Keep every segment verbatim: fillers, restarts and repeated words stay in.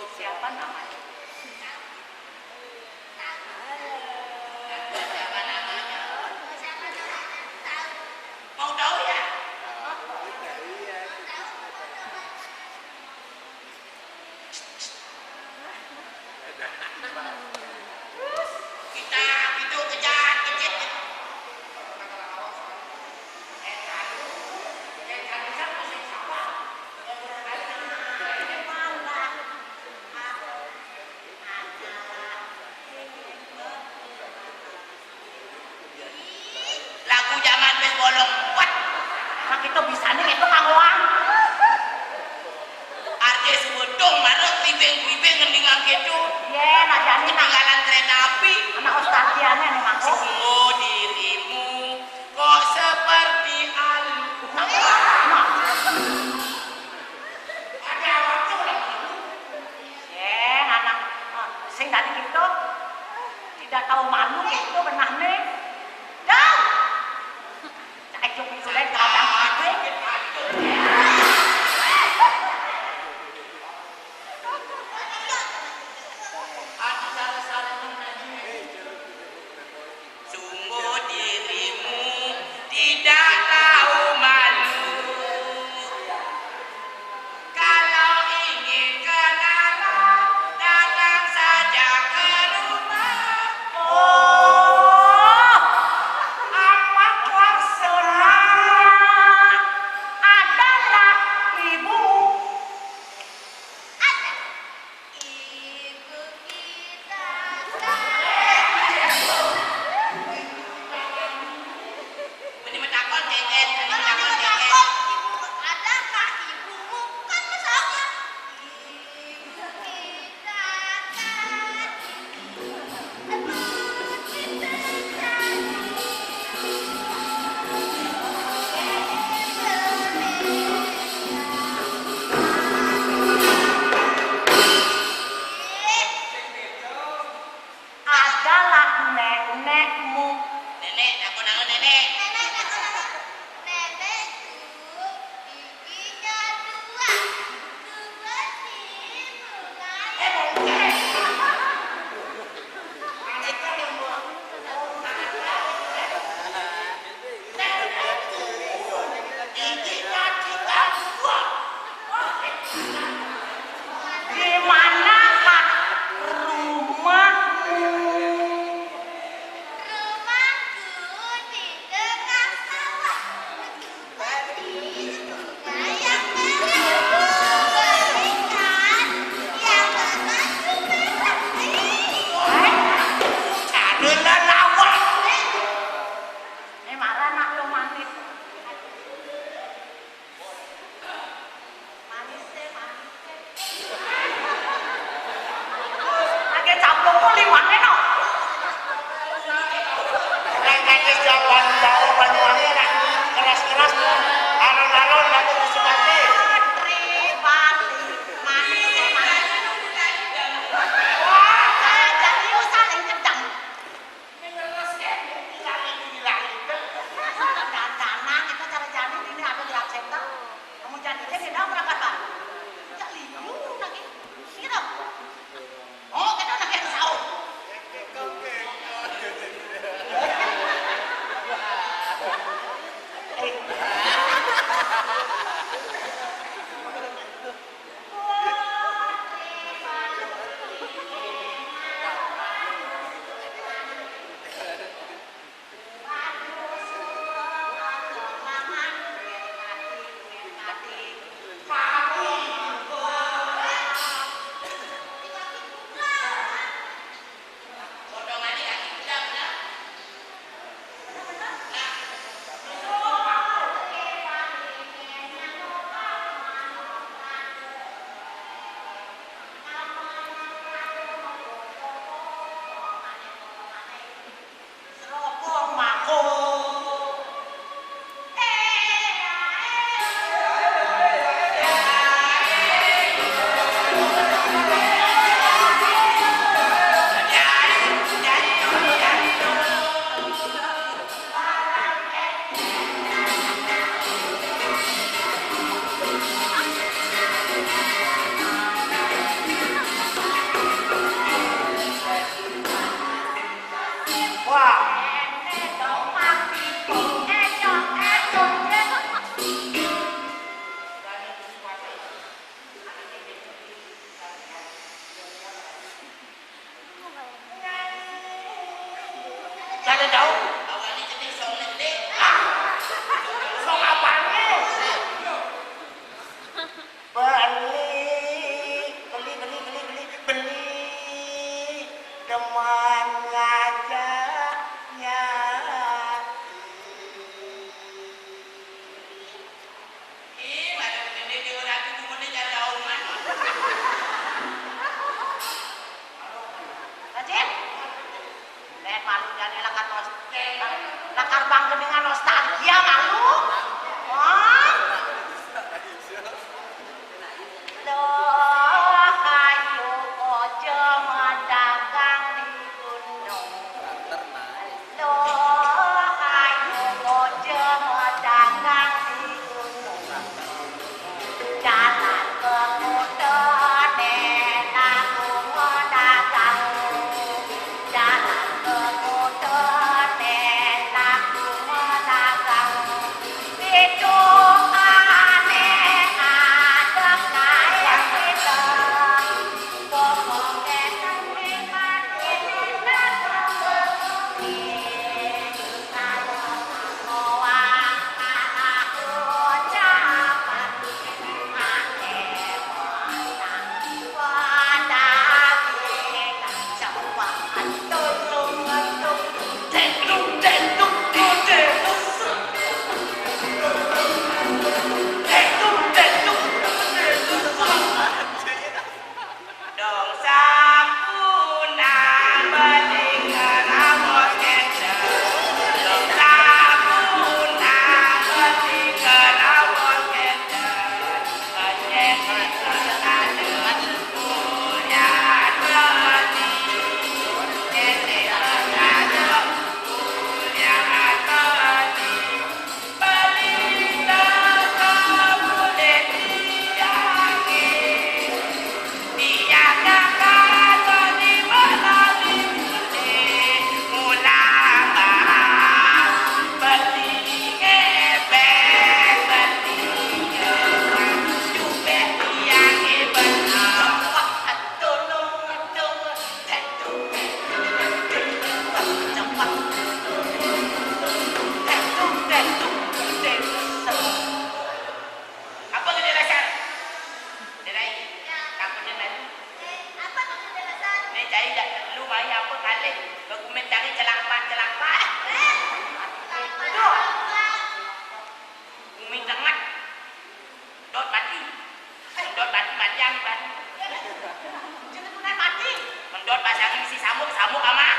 Siapa namanya? Mau tahu ya? Kita itu kejar, kecil. Lagu zaman wis bolong. Wah, emang kita bisanya itu kagoan. Arje Suwedong marang bibing-bibing ngendingan gitu. Ye, nak jani nak. Ketinggalan kereta api. Anak ostalgiane nih maksud. Sungguh dirimu kok seperti alu. Nah. Ada awaknya orang malu. Ye, anak, ah, sing tadi gitu. Tidak tahu malu gitu benahne. Dah. Cak Ejo piye le kadang kabeh. Sungguh dirimu tidak tahu malu. Kalau ingin kenalan, datang saja ke rumah. Oh, amat terserah. Adalah ibu. Ada. Ibu kita. Ini metakon, Ceket. Ini metakon, Ceket. Ibu, adakah ibumu? Kan misalnya. Adalah nenekmu. Nenek, aku nangun nenek. Nenek, aku nangun. Nenekku, giginya dua. Dua sih, mulai. Eh, bongkeh. Di manakah rumahmu? Rumahku di tengah sawah. Di sungai yang jernih. Ikan yang bermacam-macam. Cara lelawak. Ini marah nak lo manis. Manis deh, manis deh. Lagi campur kok liwatnya no. Yang kaki sejak Bali, Bali, Banyuwangi, nak keras-keras, alon-alon, nanti musim mati. Putri Bali, manis deh, manis. Wah, jadi usah yang kencang. Dandanan kita cara jani ini ada di center. Kamu jani aja dia berangkat, Bang. Cak liu lagi. Sirap. Oh, kita lagi ada sahur. Mendot pasangin si samuk, samuk ama.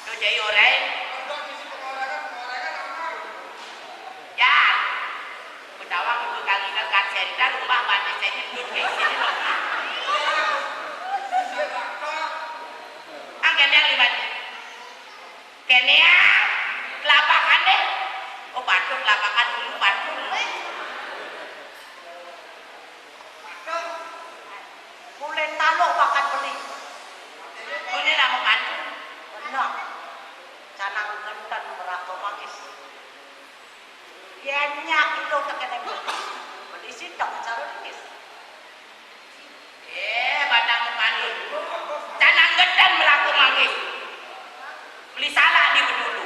Tuh jadi orang. Ya. Betawang itu kali kan kat center rumah batis saya nyebut kayak sini loh. Angkat yang lima. Kene ya, telapakan deh. Oh, batuk telapakan dulu, batuk. Mulai taluk pakan beli. Ini nama pantun. Benar. Canang genten merako manggis. Yen nyak ilo tekene beli. Beli sindok cara dikis. Eh, batang mukane. Canang gedang melaku manggis. Beli salah di bedulu.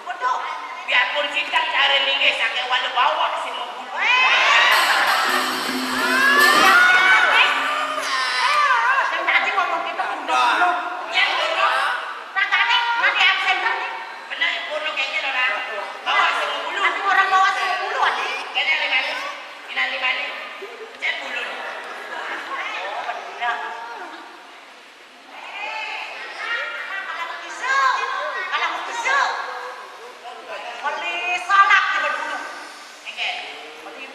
Betul. Biarpun sidang care linggis, sake wale bawah sing ngebulu. Yang tadi ngomong kita udah. Yang dulu. Makanya nanti absen kan? Bener, burung kayaknya lo, Ran. Bawah sing ngebulu. Tapi orang bawah sing ngebulu, Adi. Kayaknya lima ini. Ina lima ini. Cek bulu. Oh, bener. Kalau begitu, kalau begitu, beli salak di bedulu. Oke. Beli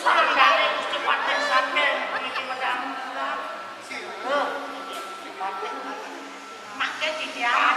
Sandale Gusti Patih saking niki medal. Sira Gusti Patih. Mangke titiang